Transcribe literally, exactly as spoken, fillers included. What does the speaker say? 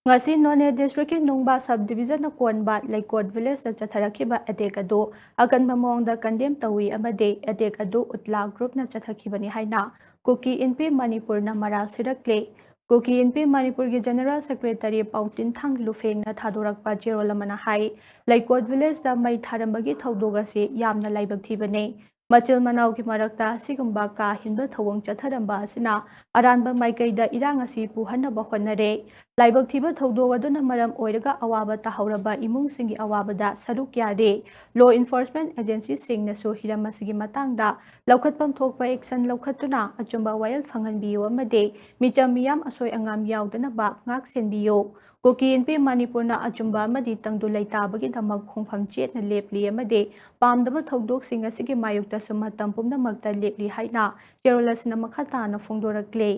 ꯉꯁꯤ ꯅꯣꯅꯦ ꯗꯤꯁꯇ꯭ꯔꯤꯛꯀꯤ ꯅꯨꯡꯕꯥ ꯁꯕ ꯗꯤꯕꯤꯖꯟꯅ ꯀꯣꯟꯕ ꯂꯩꯀꯣꯠ ꯚꯤꯂꯦꯖꯇ ꯆꯠꯊꯔꯛꯈꯤꯕ ꯑꯦꯇꯦꯛ ꯑꯗꯨ ꯑꯀꯟꯕ ꯃꯑꯣꯡꯗ ꯀꯟꯗꯦꯝ ꯇꯧꯏ ꯑꯃꯗꯤ ꯑꯦꯇꯦꯛ ꯑꯗꯨ ꯎꯠꯂꯥ ꯒ꯭ꯔꯨꯞꯅ ꯆꯠꯊꯈꯤꯕꯅꯤ ꯍꯥꯏꯅ ꯀꯨꯀꯤ ꯏꯟꯄꯤ ꯃꯅꯤꯄꯨꯔꯅ ꯃꯔꯥꯜ ꯁꯤꯔꯛꯂꯦ꯫ ꯀꯨꯀꯤ ꯏꯟꯄꯤ ꯃꯅꯤꯄꯨꯔꯒꯤ ꯖꯦꯅꯦꯔꯦꯜ ꯁꯦꯀ꯭ꯔꯦꯇꯔꯤ ꯄꯥꯎꯇꯤꯟꯊꯥꯡ ꯂꯨꯐꯦꯡꯅ ꯊꯥꯗꯣꯔꯛꯄ ꯆꯦꯔꯣꯜ ꯑꯃꯅ ꯍꯥꯏ, ꯂꯩꯀꯣꯠ ꯚꯤꯂꯦꯖꯇ ꯃꯩ ꯊꯥꯔꯝꯕꯒꯤ ꯊꯧꯗꯣꯛ ꯑꯁꯤ ꯌꯥꯝꯅ ꯂꯥꯏꯕꯛ ꯊꯤꯕꯅꯤ꯫ ꯃꯆꯤꯜ ꯃꯅꯥꯎꯒꯤ ꯃꯔꯛꯇ ꯑꯁꯤꯒꯨꯝꯕ ꯀꯥ ꯍꯦꯟꯕ ꯊꯧꯑꯣꯡ ꯆꯠꯊꯔꯝꯕ ꯑꯁꯤꯅ ꯑꯔꯥꯟꯕ ꯃꯥꯏꯀꯩꯗ ꯏꯔꯥꯡ ꯑꯁꯤ ꯄꯨꯍꯟꯅꯕ ꯍꯣꯠꯅꯔꯦ꯫ ꯂꯥꯏꯕꯛ ꯊꯤꯕ ꯊꯧꯗꯣꯛ ꯑꯗꯨꯅ ꯃꯔꯝ ꯑꯣꯏꯔꯒ ꯑꯋꯥꯕ ꯇꯥꯍꯧꯔꯕ ꯏꯃꯨꯡꯁꯤꯡꯒꯤ ꯑꯋꯥꯕꯗ ꯁꯔꯨꯛ ꯌꯥꯔꯦ꯫ Law enforcement agencyꯁꯤꯡꯅꯁꯨ ꯍꯤꯔꯝ ꯑꯁꯤꯒꯤ ꯃꯇꯥꯡꯗ ꯂꯧꯈꯠꯐꯝ ꯊꯣꯛꯄ action ꯂꯧꯈꯠꯇꯨꯅ ꯑꯆꯨꯝꯕ ꯋꯥꯌꯦꯜ ꯐꯪꯍꯟꯕꯤꯌꯨ ꯑꯃꯗꯤ ꯃꯤꯆꯝ ꯃꯤꯌꯥꯝ ꯑꯁꯣꯏ ꯑꯉꯥꯝ ꯌꯥꯎꯗꯅꯕ ꯉꯥꯛ ꯁꯦꯟꯕꯤꯌꯨ꯫ ꯀꯨꯀꯤ ꯏꯟꯄꯤ ꯃꯅꯤꯄꯨꯔꯅ ꯑꯆꯨꯝꯕ ꯑꯃꯗꯤ ꯇꯪꯗꯨ ꯂꯩꯇꯥꯕꯒꯤꯗꯃꯛ ꯈꯣꯡꯐꯝ ꯆꯦꯠꯅ ꯂꯦꯞꯂꯤ ꯑꯃꯗꯤ ꯄꯥꯝꯗꯕ ꯊꯧꯗꯣꯛꯁꯤꯡ ꯑꯁꯤꯒꯤ ꯃꯥꯌꯣꯛꯇꯁꯨ ꯃꯇꯝ ꯄꯨꯝꯅꯃꯛꯇ ꯂꯦꯞꯂꯤ ꯍꯥꯏꯅ ꯆꯦꯔꯣꯜ ꯑꯁꯤꯅ ꯃꯈꯥ ꯇꯥꯅ ꯐꯣꯡꯗꯣꯔꯛꯂꯤ꯫